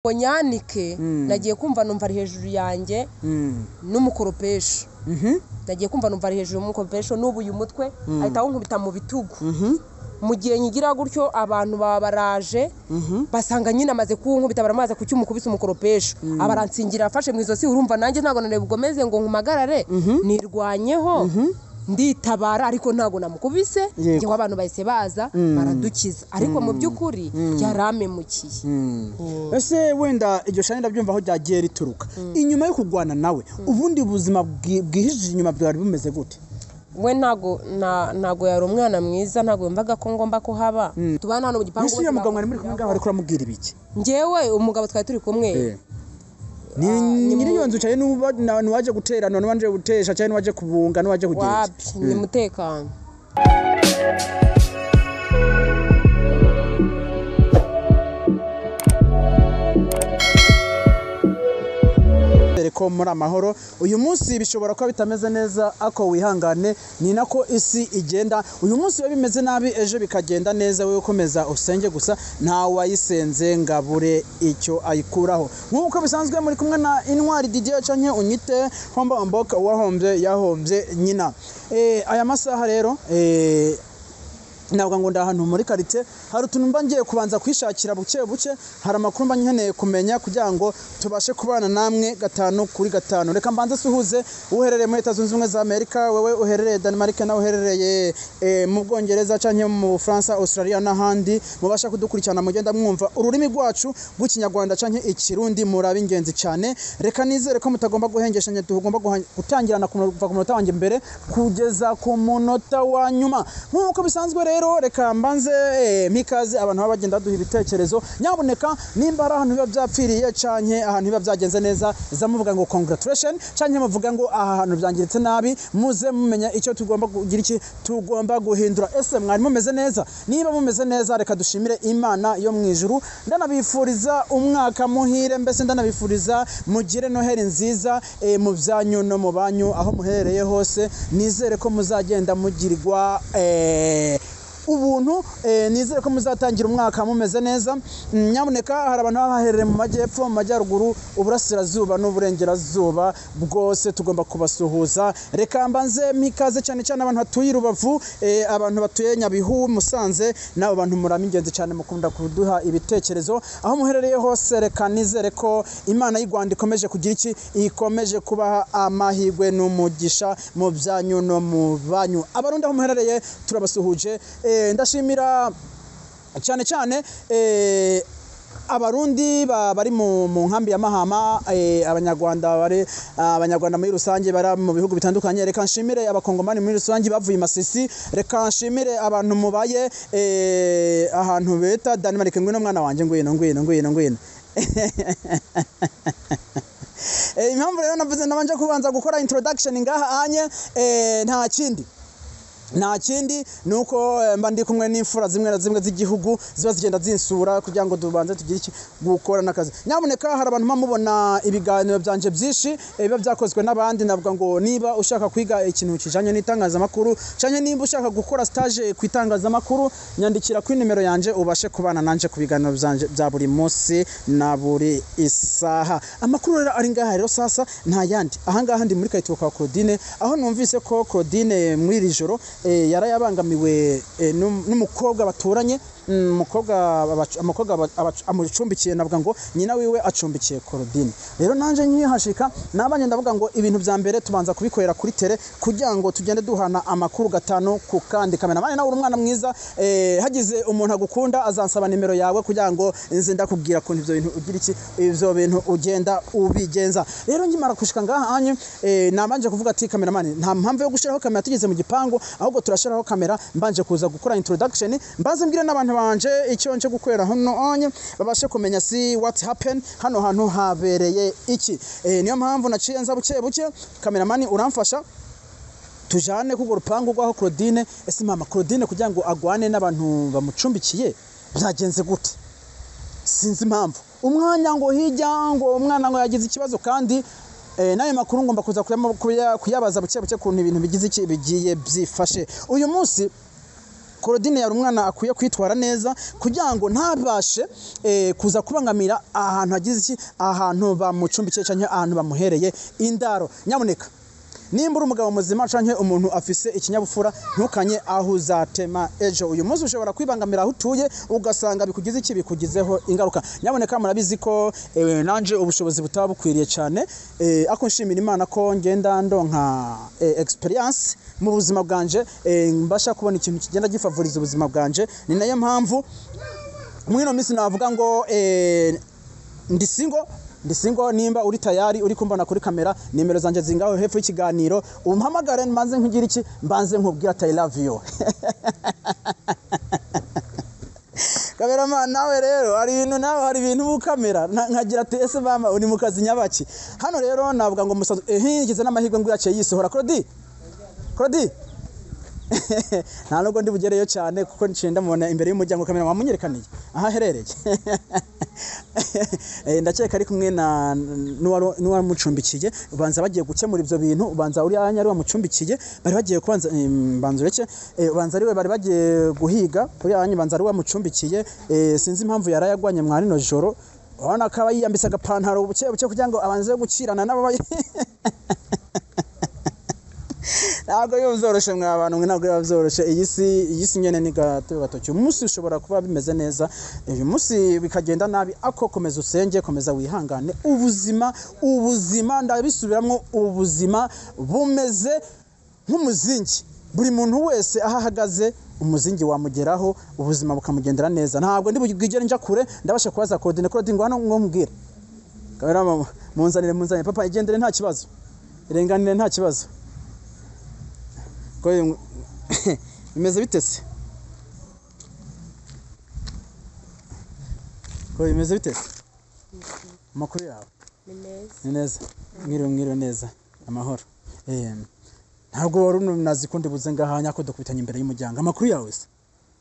Ngo nyanike, nagiye kumva numva ari hejuru yanjye n'umukoropesho. Nagiye kumva numva ari hejuru y'umukoropesho n'ubuye umutwe, ahita awunkubita mu bitugu. Mu gihe nyigira gutyo, abantu baba baraje, basanga nyine amaze kuwunkubita, baramaze kuki umukubise umukoropesho, abaransingira afashe mu izosi. Urumva nanjye ntabwo nareba ugomeze ngo nkumagarare, nirwanyeho nditabara, ariko ntabwo namukubise. Njyewe abantu bahise baza baradukiza, ariko mu by'ukuri yarampemukiye. Ese wenda iryo shani ndabyumva aho ryagiye rituruka, inyuma yo kurwana nawe ubundi buzima bwihishije inyuma bwari bumeze gute? We ntago yari umwana mwiza, ntago yumvaga ko ngomba kuhaba. Tubana hano mu gipangu. Ese uyu mugabo mwari muri kumwe ngaho ariko uramubwira ibiki? Njyewe umugabo twari turi kumwe Ni nyiri iyo nzu cyane n'uwaje guterana, n'uwaje gutesha cyane, n'uwaje kubunga, n'uwaje kugira iki? Wapi, ni mutekano. Dore ko muri amahoro uyu munsi bishobora kuba bitameze neza, ako wihangane, ni nako isi igenda. Uyu munsi biba bimeze nabi, ejo bikagenda neza. Wowe ukomeza usenge gusa, nta wayisenze ngabure icyo ayikuraho. Nk'uko bisanzwe muri kumwe na Intwari Didier, canke unyite Homba Mboka, uwahombye yahombye nyina. Aya masaha rero, ntabwo ngo ndi ahantu muri karite, hari utuntu mba ngiye kubanza kwishakira buke buke, hari amakuru mba nkeneye kumenya kugira ngo tubashe kubana namwe gatanu kuri gatanu. Reka mbanze suhuze uherereye muri Leta Zunze Ubumwe za Amerika, wewe uherereye Denmark, nawe uherereye mu Bwongereza canke mu Bufaransa, Australia n'ahandi mubasha kudukurikirana, mugenda mwumva ururimi rwacu rw'Ikinyarwanda canke Ikirundi, murabe ingenzi cyane. Reka nizere ko mutagomba guhengeshanya, tugomba gutangirana kuva ku munota wanjye mbere kugeza ku munota wa nyuma nk'uko bisanzwe. Rero reka mbanze mikaze abantu baba bagenda baduha ibitekerezo. Nyabuneka nimba hari ahantu biba byapfiriye canke ahantu biba byagenze neza, za muvuga ngo congratulation, canke muvuga ngo aha hantu byangiritse nabi, muze mumenya icyo tugomba kugira, iki tugomba guhindura. Ese mwari mumeze neza? Niba mumeze neza, reka dushimire Imana yo mu ijuru. Ndanabifuriza umwaka muhire, mbese ndanabifuriza mugire Noheli nziza mu byanyu no mu banyu aho muherereye hose. Nizere ko muzagenda mugirwa ubuntu, nizere ko muzatangira umwaka mumeze neza. Nyamuneka hari abantu baba baherereye mu majyepfo, mu majyaruguru, uburasirazuba n'uburengerazuba bwose, tugomba kubasuhuza. Reka mbanze mikaze cyane cyane abantu batuye i Rubavu, abantu batuye Nyabihu, Musanze, n'abo bantu murama ingenzi cyane, mukunda kuduha ibitekerezo aho muherereye hose. Reka nizere ko Imana y'u Rwanda ikomeje kugira iki, ikomeje kubaha amahirwe n'umugisha mu byanyu no mu banyu. Abarundi aho muherereye turabasuhuje. Ndashimira cyane cyane Abarundi bari mu nkambi ya Mahama, Abanyarwanda bari, Abanyarwanda muri rusange bari mu bihugu bitandukanye. Reka nshimire Abakongomani muri rusange bavuye i Masisi. Reka nshimire abantu mubaye ahantu bita Denmark. Ngwino mwana wanje, ngwino, ngwino, ngwino, ngwino. Impamvu rero navuze nabanje kubanza gukora introduction ngaha anye, nta kindi nuko mba ndi kumwe n'imfura zimwe na zimwe z'igihugu ziba zigenda zinsura kugira ngo tubanze tugire iki gukora n'akazi. Nyamuneka hari abantu mubona ibiganiro byanje byinshi biba byakozwe n'abandi. Navuga ngo niba ushaka kwiga ikintu kijanye n'itangazamakuru, canke niba ushaka gukora stage ku itangazamakuru, nyandikira kuri nimero yanje ubashe kubana nanje ku biganiro byanje bya buri munsi na buri isaha. Amakuru rero ari ngaha rero sasa nta yandi, ahangaha ndi muri Kayitiro kwa Claudine, aho numvise ko Claudine muri iri joro yarayabangamiwe n'umukobwa baturanye, umukobwa amucumbikiye. Navuga ngo nyina wiwe acumbikiye Claudine. Rero nanje nkihashika nabanye ndavuga ngo ibintu vya mbere tubanza kubikorera kuri tele kugira ngo tugende duhana amakuru gatanu ku kandi. Cameraman, nawe uri umwana mwiza, hagize umuntu agukunda azansaba nimero yawe kugira ngo nze ndakubwira kuntu ivyo bintu ugira iki, ivyo bintu ugenda ubigenza. Rero nkimara kushika ngaha anye, nabanje kuvuga ati cameraman, nta mpamvu yo gushiraho kamera tugeze mu gipangu, ahubwo turashiraho kamera mbanje kuza gukora introduction, mbanze mbwire n'abantu banje icyo nje gukorera hano anye, babashe kumenya si what happened hano hantu, habereye iki. Niyo mpamvu naciye nza buke buke. Cameraman, uramfasha tujane kugo rupangu rwaho Claudine. Ese mama Claudine kugira ngo agwane n'abantu bamucumbikiye byagenze gute? Sinzi impamvu umwanya ngo hirya ngo umwana ngo yagize ikibazo, kandi n'ayo makuru ngomba kuza kuyabaza buke buke kuntu ibintu bigize iki bigiye byifashe uyu munsi. Claudine yari umwana akwiye kwitwara neza kugira ngo ntabashe kuza kubangamira ahantu hagize iki, ahantu bamucumbikiye cyangwa ahantu bamuhereye indaro. Nyamuneka nimba uri umugabo muzima canke umuntu afise ikinyabupfura, ntukanye aho uzatema ejo. Uyu munsi ushobora kwibangamira aho utuye ugasanga bikugize iki, bikugizeho ingaruka. Nyamuneka murabizi ko nanje ubushobozi butaba bukwiriye cyane, ako nshimira Imana ko ngenda ndonka experience mu buzima bwanje, mbasha kubona ikintu kigenda gifavoriza ubuzima bwanje. Ni nayo mpamvu muri ino minsi navuga ngo ndi single. Ndi single. Nimba uri tayari, uri kumbona kuri kamera, nimero zanje zingaho hepfo y'ikiganiro, umpamagare mbanze nkugira iki, mbanze nkubwira ati I love you. Cameraman nawe rero hari ibintu, nawe hari ibintu ukamera nkagira ati ese mama uri mu kazi nyabaki. Hano rero navuga ngo musaza ngize n'amahirwe ngo yaciye yisohora. Claudie, Claudie, nta nubwo ndi bugereyo cyane kuko nciye ndamubona imbere y'umuryango. Kamera wamunyerekaniye aho aherereye. Ndakeka ari kumwe na n'uwamucumbikiye, ubanza bagiye gukemura ibyo bintu, ubanza uriya ari wamucumbikiye bari bagiye kubanza, mbanza ureke, ubanza ari we bari bagiye guhiga, uriya banza ari wamucumbikiye. Sinzi impamvu yarayagwanye mwa rino joro, urabona ko aba yiyambitse agapantaro buke buke kugira ngo abanze gukirana n'abo. Ntabwo biba byoroshe mwa bantu mwe, ntabwo biba byoroshe. Iyi si nyene ni gatebe gatoki. Umunsi ushobora kuba bimeze neza, uyu munsi bikagenda nabi, ako komeza usenge, komeza wihangane. Ubuzima ndabisubiramwo, ubuzima bumeze nk'umuzingi. Buri muntu wese aho ahagaze umuzingi wamugeraho, ubuzima bukamugendera neza. Ntabwo ndi bwigere nja kure, ndabasha kubaza Claudine. Claudine, ngo hano ngo mbwire. Kamera mama, munzanire, munzanire papa, igendere nta kibazo, irenganire nta kibazo. Ko bimeze bite se? Ko bimeze bite se? Amakuru yawe? Ni meza. Ni neza. Mwiriwe, mwiriwe neza. Amahoro. Ntabwo wari unazi ko ndibuze ngaha nyako dukubitanye imbere y'umuryango. Amakuru yawe se?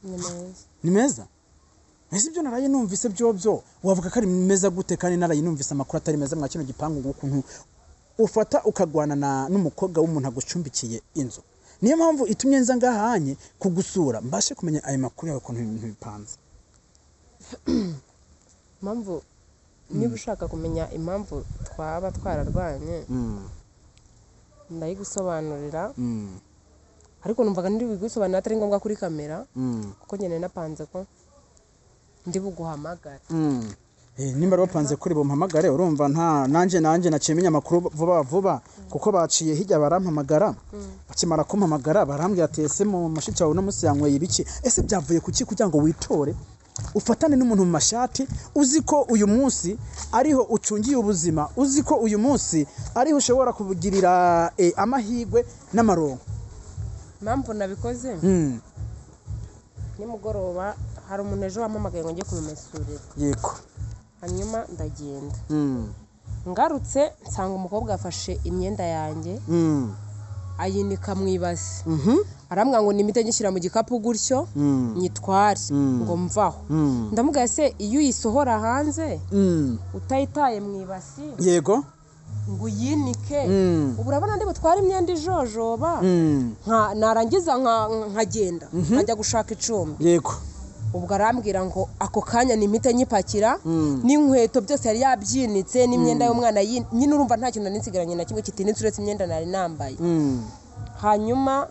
Ni meza. Ni meza? Ese ibyo naraye numvise byo wavuga ko ari meza gute, kandi naraye numvise amakuru atari meza mwa kino gipangu, ngo ukuntu ufata ukagwana na n'umukobwa w'umuntu agucumbikiye inzu? Niyo mpamvu itumye nza ngahanye kugusura, mbashe kumenya ayo makuru yawe ukuntu ibintu bipanze. Impamvu, niba ushaka kumenya impamvu twaba twararwanye, ndayigusobanurira, ariko numvaga ndi bigusobanurira atari ngombwa kuri kamera, kuko nyine napanze ko ndi buguhamagare. Nimba ari wapanze kuri bumpamagare, urumva nta nanje naciye menya amakuru vuba vuba, kuko baciye hirya barampamagara. Bakimara kumpamagara barambwira ati ese mu mushiki wawe uno munsi yanyweye ibiki? Ese byavuye kuki kugira ngo witore ufatane n'umuntu mu mashati, uzi ko uyu munsi ariho ucungiye ubuzima, uzi ko uyu munsi ariho ushobora kubugirira amahirwe n'amaronko? Impamvu nabikoze, nimugoroba hari umuntu ejo wampamagaye ngo njye kumumesurira. Hanyuma ndagenda, ngarutse nsanga umukobwa yafashe imyenda yanjye, ayinika mu ibasi, arambwira ngo nimite nyishyira mu gikapu gutyo nyitware, ngo mvaho. Ndamubwira, se iyo uyisohora hanze utayitaye mu ibasi ngo uyinike, ubu urabona ndi butware imyenda ijojoba, narangiza nkagenda nkajya gushaka icumbi? Ubwo arambwira ngo ako kanya nimite nyipakira, n'inkweto byose yari yabyinitse, n'imyenda y'umwana nyine. Urumva nta kintu nari nsigaranye na kimwe kitinitse uretse imyenda nari nambaye. Hanyuma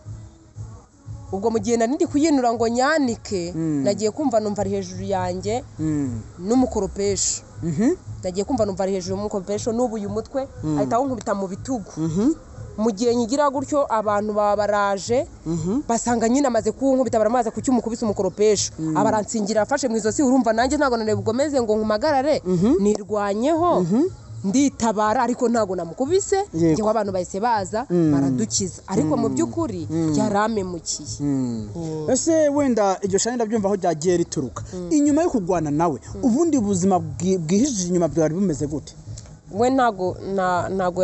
ubwo mu gihe nari ndi kuyinura ngo nyanike, nagiye kumva numva ari hejuru yanjye n'umukoropesho. Nagiye kumva numva ari hejuru y'umukoropesho n'ubu uyu mutwe, ahita awunkubita mu bitugu. Mu gihe nyigira gutyo, abantu baba baraje, basanga nyine amaze kuwunkubita, baramaze kuki umukubise umukoropesho, abaransingira afashe mu izosi. Urumva nanjye ntabwo nari bugomeze ngo nkumagarare, nirwanyeho nditabara, ariko ntabwo namukubise. Njyewe abantu bahise baza baradukiza, ariko mu by'ukuri yarampemukiye. Ese wenda iryo shani ndabyumva aho ryagiye rituruka, inyuma yo kurwana nawe ubundi buzima bwihishije inyuma bwari bumeze gute? We ntago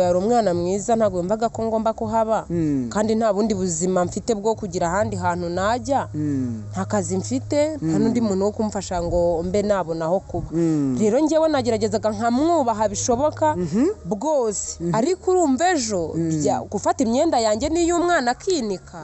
yari umwana mwiza, ntago yumvaga ko ngomba kuhaba, kandi nta bundi buzima mfite bwo kugira ahandi hantu najya, nta kazi mfite, nta n'undi muntu wo kumfasha ngo mbe nabona aho kuba. Rero njyewe nageragezaga nkamwubaha bishoboka bwose, ariko urumva ejo gufata imyenda yanjye n'iy'umwana akinika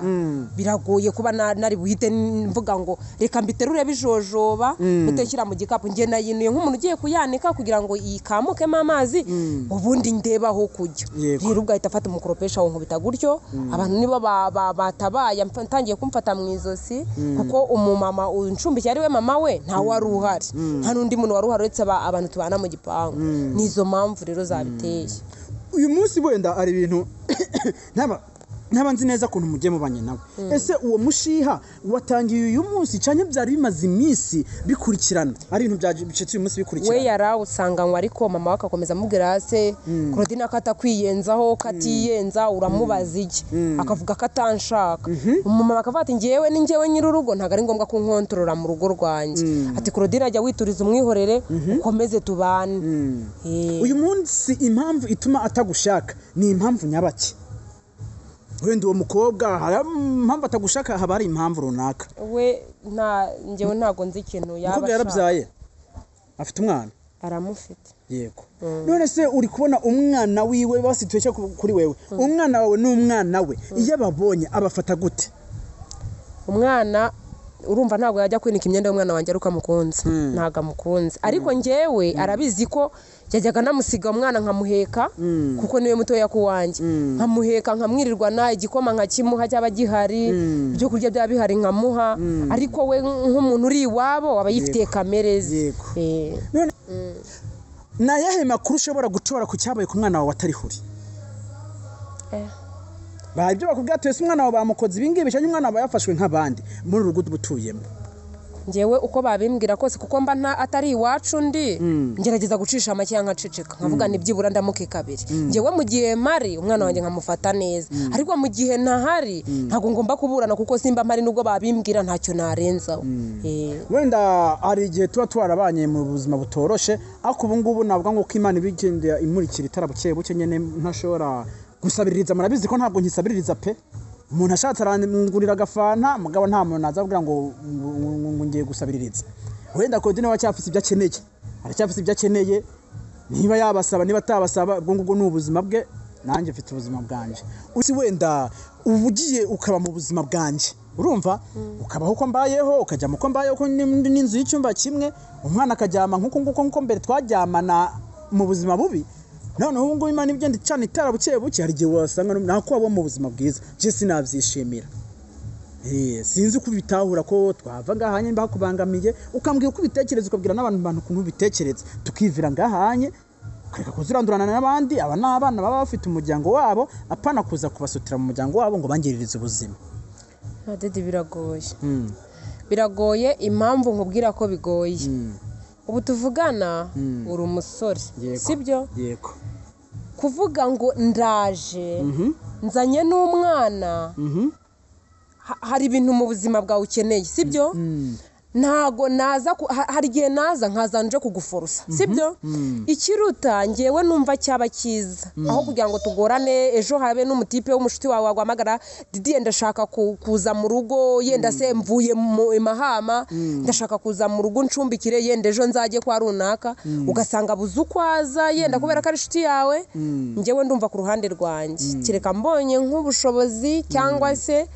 biragoye kuba nari buhite mvuga ngo reka mbiterure bijojoba mpite mu gikapu. Njye nayinuye nk'umuntu ugiye kuyanika kugira ngo yikamukemo amazi, ubundi ndeba aho kujya. Rero ubwo ahita afata umukoropesho awunkubita gutyo, abantu nibo batabaye, ntangiye kumfata mu izosi, kuko umumama uncumbikiye ari we mama we nta wari uhari, nta n'undi muntu wari uhari uretse abantu tubana mu gipangu. Nizo mpamvu rero zabiteye. Uyu munsi wenda ari ibintu ntaba nzi neza ukuntu mugiye mubanye nawe. Ese uwo mushiha watangiye uyu munsi cyane, byari bimaze iminsi bikurikirana, ari ibintu byacitse uyu munsi bikurikirana? We yarawusanganywe, ariko mama we akakomeza amubwira se Claudine akatakwiyenzaho, katiyenza uramubaza iki, akavuga ko atanshaka. Umumama akavuga ati ngewe ni ngewe nyir'urugo, ntabwo ari ngombwa kunkontorora mu rugo rwanjye. Ati Claudine ajya wituriza umwihorere ukomeze tubane. Uyu munsi impamvu ituma atagushaka ni impamvu nyabaki? Wenda uwo mukobwa hari impamvu atagushaka, haba hari impamvu runaka? We ngewe ntago nzi ikintu yaba ashaka. Yarabyaye, afite umwana, aramufite. Yego. None se uri kubona umwana wiwe basituye kuri wewe, umwana wawe n'umwana we iyo ababonye abafata gute? Umwana urumva ntabwo yajya kwinika imyenda y'umwana wanjye ariko amukunze, ntabwo amukunze. Ariko ngewe arabizi ko yajyaga namusiga umwana nkamuheka, kuko niwe mutoya ku wanjye, nkamuheka nkamwirirwana, igikoma nkakimuha cyaba gihari, ibyo kurya byaba bihari nkamuha, ariko we nk'umuntu uri iwabo aba yifitiye kamere ze. Ni ayahe makuru ushobora gutora ku cyabaye ku mwana wawe atari huri? Ibyo bakubwira ati umwana wawe bamukoze ibi ngibi, cyangwa umwana wawe yafashwe nk'abandi muri uru rugo utuyemo? Ngewe uko babimbwira kose, kuko mba atari iwacu ndi, ngerageza gucisha make nkaceceka, nkavuga nibyibura ndamuke kabiri. Ngewe mu gihe mari umwana wanjye nkamufata neza, ariko mu gihe ntahari ntabwo ngomba kuburana, kuko simba mpari nubwo babimbwira ntacyo narenzaho. Wenda hari igihe tuba twarabanye mu buzima butoroshe, ariko ubu ngubu navuga ngo ko Imana ibigendera imurikira itara buke buke nyene, ntashobora gusabiririza. Murabizi ko ntabwo nkisabiririza pe. Umuntu ashatse arangurira agafanta, mugabo nta muntu azavuga ngo ngiye gusabiririza. Wenda Claudine we aracyafise ibyo akeneye, aracyafise ibyo akeneye, niba yabasaba niba atabasaba, ubwo ngubwo ni ubuzima bwe, nanjye mfite ubuzima bwanjye. Usi wenda ubugiye ukaba mu buzima bwanjye, urumva ukabaho uko mbayeho, ukajya mu ko mbayeho, n'inzu y'icyumba kimwe, umwana akaryama nk'uko nguko nkuko mbere twaryamana mu buzima bubi. None ubu ngubu Imana ibigenda icana itara buke buke, hari igihe wasanga nako waba mu buzima bwiza. Je sinabyishimira. Sinzi uko ubitahura ko twava ngahanye mbakubangamiye, ukambwira uko ubitekereza, ukabwira n'abantu bantu ukuntu ubitekereza, tukivira ngahanye, ukareka kuzirandurana n'abandi. Aba ni abana baba bafite umuryango wabo, apana kuza kubasutira mu muryango wabo ngo bangiririze ubuzima. Dede biragoye. Biragoye. Impamvu nkubwira ko bigoye, ubu tuvugana uri umusore, sibyo? Yego. Kuvuga ngo ndaje nzanye n'umwana, hari ibintu mu buzima bwawe ukeneye, sibyo? Ntago naza, hari igihe naza nkaza nje kuguforosa, sibyo? Ikiruta ngewe numva cyaba cyiza, aho kugira ngo tugorane ejo habe n'umutipe w'umushuti wawe waguhamagara, Didier ndashaka kuza mu rugo, yenda se mvuye mu Mahama, ndashaka kuza mu rugo ncumbikire, yenda ejo nzajye kwa runaka, ugasanga buze uko aza, yenda kubera ko ari inshuti yawe. Ngewe ndumva ku ruhande rwanjye, kereka mbonye nk'ubushobozi, cyangwa se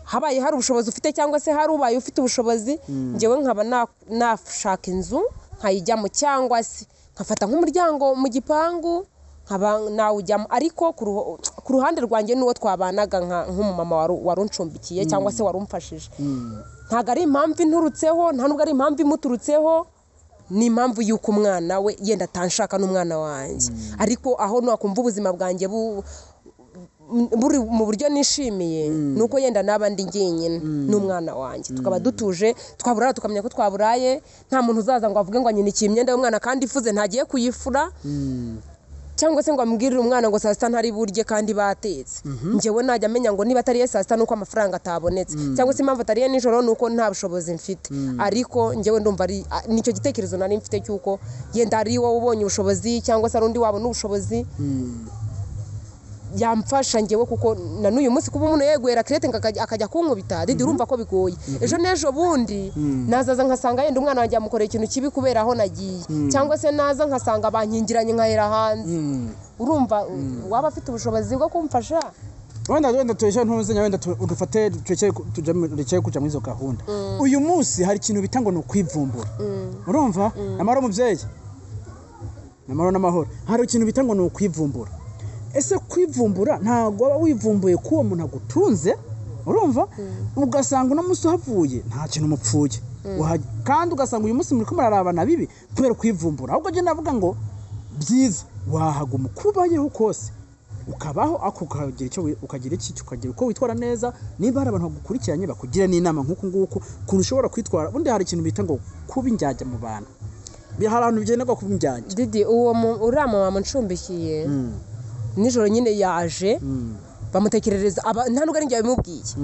habaye hari ubushobozi ufite, cyangwa se hari ubaye ufite ubushobozi, ngewe nkaba nashaka inzu nkayijyamo, cyangwa se nkafata nk'umuryango mu gipangu nkaba nawujyamo. Ariko ku ruhande rwanjye n'uwo twabanaga nk'umumama waruncumbikiye cyangwa se warumfashije, ntabwo ari impamvu inturutseho, nta nubwo ari impamvu imuturutseho, ni impamvu y'uko umwana we yenda atanshaka n'umwana wanjye. Ariko aho nakumva ubuzima bwanjye buri mu buryo nishimiye, nuko yenda nabandi ngenyine n'umwana wanjye tukaba dutuje, twaburara tukamenya ko twaburaye, nta muntu uzaza ngo avuge ngo anyinikiye imyenda y'umwana kandi ifuze ntagiye kuyifura. Cyangwa se ngo ambwirire umwana ngo saa sita ntari burye kandi batetse. Njyewe najya amenya ngo niba atariye saa sita nuko amafaranga atabonetse, cyangwa se impamvu atariye nijoro nuko nta bushobozi mfite. Ariko njyewe ndumva ari nicyo gitekerezo nari mfite cy'uko yenda ari wowe ubonye ubushobozi cyangwa se ari undi wabona ubushobozi yamfasha njyewe, kuko na n'uyu munsi kuba umuntu yeguye rakirete akajya kunkubita Didi, urumva ko bigoye. Ejo n'ejo bundi nazaza nkasanga yenda umwana wanjye yamukoreye ikintu kibi kubera aho nagiye, cyangwa se naza nkasanga bankingiranye nkahera hanze. Urumva waba afite ubushobozi bwo kumfasha. Wenda tureshe ntuzenya, wenda dufate turekeye kuja muri izo gahunda. Uyu munsi hari ikintu bita ngo ni ukwivumbura. Urumva amahoro mubyeyi, amahoro n'amahoro. Hari ikintu bita ngo ni ukwivumbura. Ese kwivumbura ntabwo waba wivumbuye ko uwo muntu agutunze? Urumva ugasanga uno munsi uhavuye nta kintu mupfuye, kandi ugasanga uyu munsi muri ko murarabana bibi kubera kwivumbura. Ahubwo njye navuga ngo byiza wahaguma uko ubayeho kose, ukabaho ariko ukagira icyo ukagira iki, ukagira uko witwara neza. Niba hari abantu bagukurikiranye bakugira n'inama nk'uku nguku ukuntu ushobora kwitwara. Ubundi hari ikintu bita ngo kuba indyarya mu bantu, hari ahantu bigenerwa kuba indyarya. Didi, uwo uriya mama ncumbikiye nijoro nyine yaje bamutekerereza, nta nubwo ari njye yabimubwiye,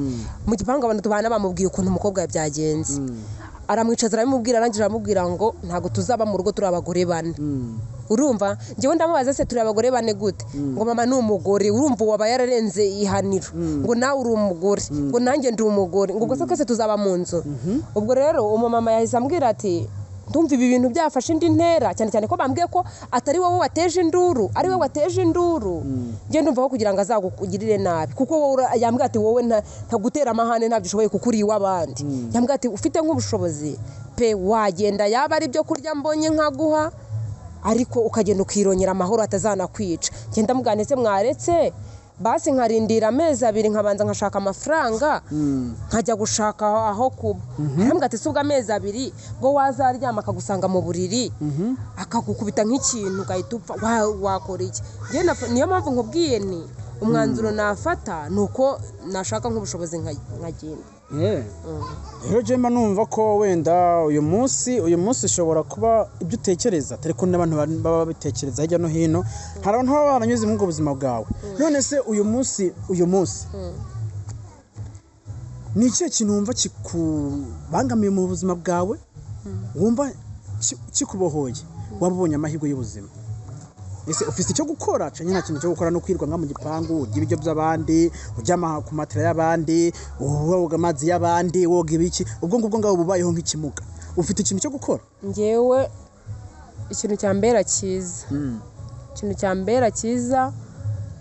mu gipangu abantu tubana bamubwiye ukuntu umukobwa byagenze. Aramwicaza arabimubwira, arangije aramubwira ngo ntabwo tuzaba mu rugo turi abagore bane. Urumva njyewe ndamubaza, se turi abagore bane gute? Ngo mama ni umugore, urumva waba yararenze ihaniro, ngo nawe uri umugore, ngo nanjye ndi umugore, ngo ubwo twese tuzaba mu nzu. Ubwo rero umumama yahise ambwira ati ndumva ibi bintu byafashe indi ntera, cyane cyane ko bambwiye ko atari wowe wateje induru, ari wowe wateje induru. Njye ndumva ko kugira ngo azakugirire nabi, kuko wowe yambwiye ati wowe ntagutera amahane ntabyo ushoboye kuko uri iw'abandi. Yambwiye ati ufite nk'ubushobozi pe wagenda, yaba ari ibyo kurya mbonye nkaguha, ariko ukagenda ukirongera amahoro atazanakwica. Njye ndamugane se mwaretse basi nkarindira amezi abiri nkabanza nkashaka amafaranga nkajya gushaka aho kuba. Arambwira ati ubwo amezi abiri bwo wazaryama akagusanga mu buriri akagukubita nk'ikintu ugahita upfa, wakora iki? Niyo mpamvu nkubwiye ni umwanzuro nafata ni uko nashaka nk'ubushobozi nkagenda. Rero jemba numva ko wenda uyu munsi ushobora kuba ibyo utekereza atari ko n'abantu baba babitekereza hirya no hino, hari abantu baba baranyuze muri ubwo buzima bwawe. None se uyu munsi ni ikihe kintu wumva kikubangamiye mu buzima bwawe, wumva kikubohoye, waba ubonye amahirwe y'ubuzima? Ese ufite icyo gukora? Cyane nta kintu cyo gukora no kwirwa nka mu gipangu, urya ibiryo by'abandi, ujya ku matera y'abandi, woga amazi y'abandi, woga ibiki, ubwo ngubwo ngaho bubayeho nk'ikimuga. Ufite ikintu cyo gukora? Njyewe ikintu cyambera cyiza, ikintu cyambera cyiza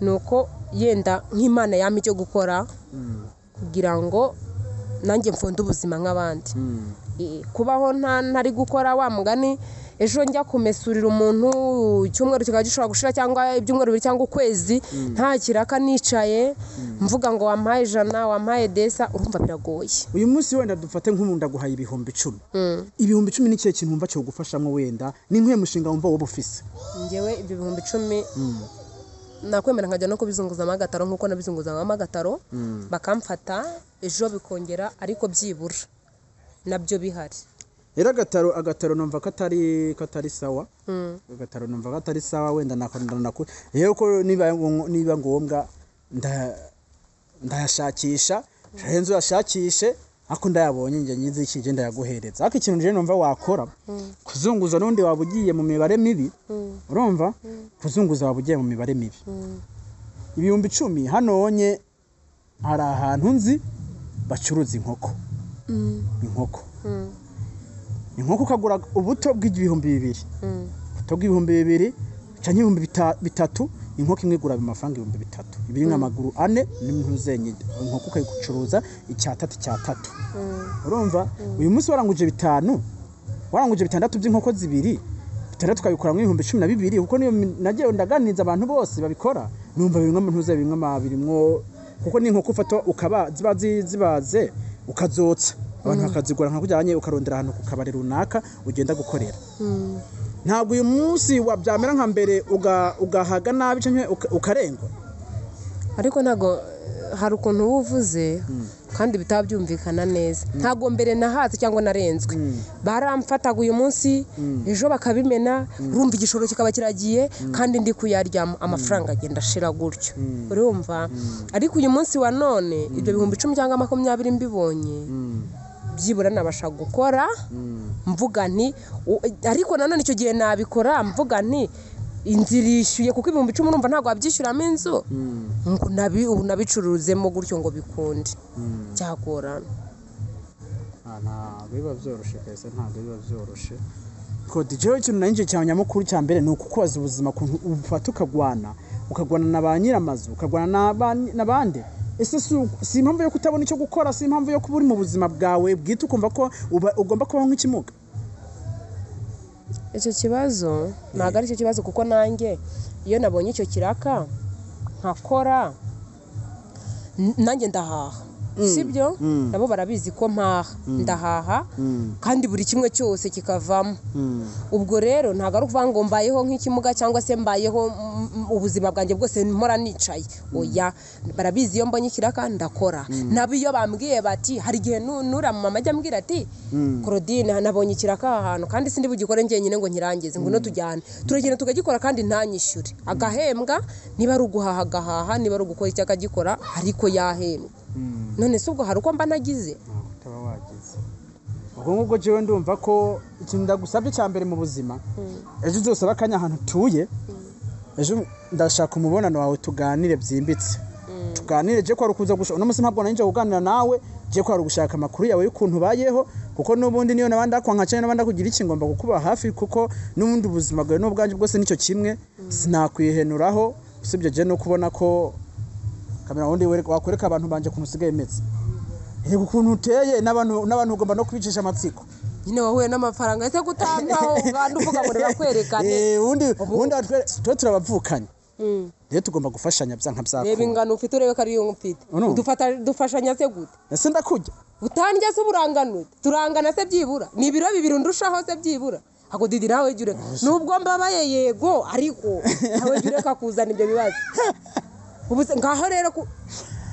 nuko yenda nk'Imana yampa icyo gukora kugira ngo nanjye mfunde ubuzima nk'abandi. Kubaho ntari gukora wa mugani, ejo njya kumesurira umuntu icyumweru kikaba gishobora gushira cyangwa ibyumweru bibiri cyangwa ukwezi nta kiraka, nicaye mvuga ngo wampaye 100 wampaye desa, urumva biragoye. Uyu munsi wenda dufate nk'umuntu aguhaye 10,000. 10,000 ni ikihe kintu wumva cyo gufashamo wenda ni nk'uyu mushinga wumva wowe ufise? Njyewe ibyo 10,000 nakwemera nkajya no kubizunguzamo agataro nk'uko nabizunguzamo agataro bakamfata ejo bikongera, ariko byibura nabyo bihari. Era agataro numva katari sawa. Agataro numva katari sawa, wenda nakondana ko rero ko niba ngombwa ndayashakisha, henzo yashakishe ako ndayabonye nje nyizi iki nje ndayaguhereza. Ariko ikintu nje numva wakora kuzunguza n'undi wabugiye mu mibare mibi. Urumva kuzunguza wabugiye mu mibare mibi. 10,000 hano onye hari ahantu nzi bacuruza inkoko. Inkoko. Inkoko ukagura ubuto bw'ibihumbi 2. Ubuto bw'ibihumbi 2 canke 3,000, inkoko imwe igura amafaranga 3,000. Ibiri nk'amaguru 4 n'impuzenye. Inkoko ukayigucuruza 3 3. Urumva uyu munsi waranguje 5, waranguje 6 by'inkoko zibiri, 6 ukabikora mu 12,000, kuko niyo nagiye ndaganiriza abantu bose babikora, numva birimwe mu ntuze birimwe amabirimwo, kuko ni inkoko ufata ukaba ziba zibaze ukazotsa abantu bakazigura nka kujyanye ukarondera ahantu ku kabari runaka ugenda gukorera. Ntabwo uyu munsi wabyamera nka mbere ugahaga nabi canke ukarengwa. Ariko ntago hari ukuntu uvuze Kandi bitaba byumvikana neza. Ntabwo mbere nahatse cyangwa narenzwe, baramfataga uyu munsi, ejo bakabimena, urumva igishoro kikaba kiragiye kandi ndi kuyaryamo, amafaranga agenda ashira gutyo, urumva. Ariko uyu munsi wa none ibyo 10,000 cyangwa 20 mbibonye, byibura nabasha gukora mvuga nti ariko nanone icyo gihe nabikora mvuga nti inzu irishyuye, kuko 10,000 urumva ntabwo wabyishyuramo inzu, ngo ubu nabicuruzemo gutyo ngo bikunde, byagorana. Ntabwo biba byoroshye kabisa, ntabwo biba byoroshye. Kodi jewe ikintu nari cya nyamukuru cya mbere ni ukukubaza ubuzima, ukuntu ufata ukagwana na ba nyiramazu, ukagwana n'abandi. Ese si impamvu yo kutabona icyo gukora, si impamvu yo kuba uri mu buzima bwawe bwite ukumva ko ugomba kubaho nk'ikimuga? Icyo kibazo ntabwo ari cyo kibazo, kuko nanjye iyo nabonye icyo kiraka nkakora, nanjye ndahaha, sibyo? Nabo barabizi ko mpaha, ndahaha kandi buri kimwe cyose kikavamo. Ubwo rero ntabwo ari ukuvuga ngo mbayeho nk'ikimuga cyangwa se mbayeho ubuzima bwanjye bwose mpora nicaye, oya. Barabizi iyo mbonye ikiraka ndakora. Nabo iyo bambwiye bati, hari igihe nura mama ajya ambwira ati Claudine nabonye ikiraka aha hantu kandi sindi bugikore njyenyine ngo nkirangize, ngwino tujyane, turagenda tukagikora kandi ntanyishyure, agahembwa, niba ari uguhaha agahaha, niba ari ugukora icyo akagikora, ariko yahembwa. None se ubwo hari uko mba nagize? Utaba wagize. Ubwo ngubwo jewe ndumva ko ikintu ndagusabye cya mbere mu buzima, ejo uzosaba akanya ahantu utuye, ejo ndashaka umubonano wawe tuganire byimbitse. Tuganire je ko ari ukuza gushaka, uno munsi ntabwo nari nje kuganira nawe, je ko ari ugushaka amakuru yawe y'ukuntu ubayeho, kuko n'ubundi niyo nabandi akwanka cyane n'abandi akugira iki, ngomba kukuba hafi, kuko n'ubundi ubuzima bwawe n'ubwanjye bwose nicyo kimwe, sinakwihenuraho usibye je no kubona ko kamera wundi wakwereka abantu banje kuntu usigaye meze. Yego ukuntu uteye n'abantu ugomba no kwicisha amatsiko. Nyine wahuye n'amafaranga ese kutampaho kandi uvuga ngo ntibakwerekane. Ubundi twe turabavukanye. Rero tugomba gufashanya byanka byakunda. Reba ingano ufite urebe ko ari yo mfite. Dufashanya se gute? Ese ndakujya. Utandya se uburangano? Turangana se byibura? Ni ibiro bibiri ndushaho se byibura? Ako Didi nawe jure. Nubwo mbabaye yego ariko nawe jure kakuzana ibyo bibazo. Ubu ngaho rero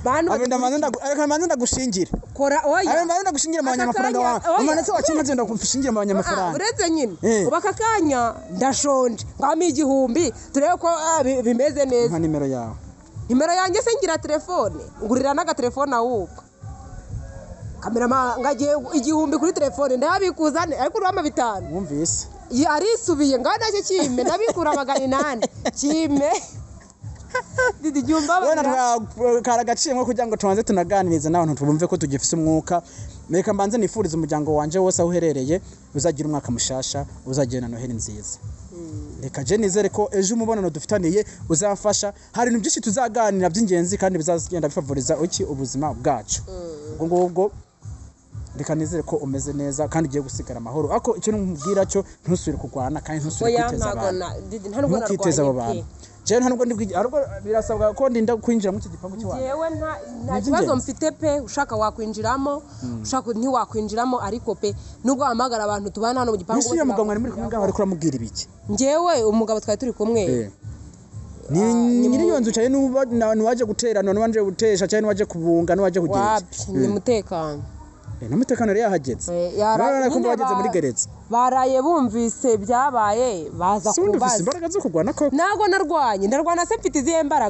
bantu reka ndagushingira. Kora oya. Aba ndagushingira mu banyamafaranga wawe. Umanetse wakinka ngenda gushingira mu banyamafaranga. Uretse nyine. Ubaka kanya ndashonje. Ngami 1000 turebe ko bimeze neza. Nka nimero yawe. Nimero yanjye se ngira telefone. Ngurira naga telefone ahubwo. Kamera ngagiye 1000 kuri telefone ndabikuzane ariko urama 5. Wumvise. Arisubiye ngana cyo kime ndabikura 800. Kime. Didi jumba bana karagaciye nko kugira ngo tubanze tunaganirize n'abantu tubumve ko tugifise umwuka. Reka mbanze nifurize umuryango wanje wose aho uherereye uzagira umwaka mushasha, uzagira na Noheli nziza. Reka je nizere ko ejo umubonano dufitaniye uzafasha, hari ibintu byinshi tuzaganira by'ingenzi kandi bizagenda bifavoriza iki ubuzima bwacu. Ubwo ngubwo reka nizere ko umeze neza kandi ugiye gusigara amahoro. Ako icyo nkubwira cyo ntusubire kugwana kandi ntusubire kwiteza abantu. Nta nubwo narwanye. Je nta nubwo ndi ariko birasabwa ko ndinda kwinjira mu iki gipangu cy'iwanyu. Jewe nta kibazo mfite pe, ushaka wakwinjiramo, ushaka ntiwakwinjiramo, ariko pe nubwo hamagara abantu tubana hano mu gipangu. Ese umugabo mwari muri kumwe ngaho ariko uramubwira ibiki? Njyewe umugabo twari turi kumwe. Ni nyiri iyo nzu cyane n'uwaje guterana, n'uwaje gutesha cyane n'uwaje kubunga, n'uwaje kugira. Wapi ni mutekano. N'umutekano rero yahageze. Narana kumva bageze muri gereza. Baraye bumvise byabaye baza kubaza. Imbaraga zo kurwana koko. Nago narwanye, ndarwana se mfite izihe mbaraga?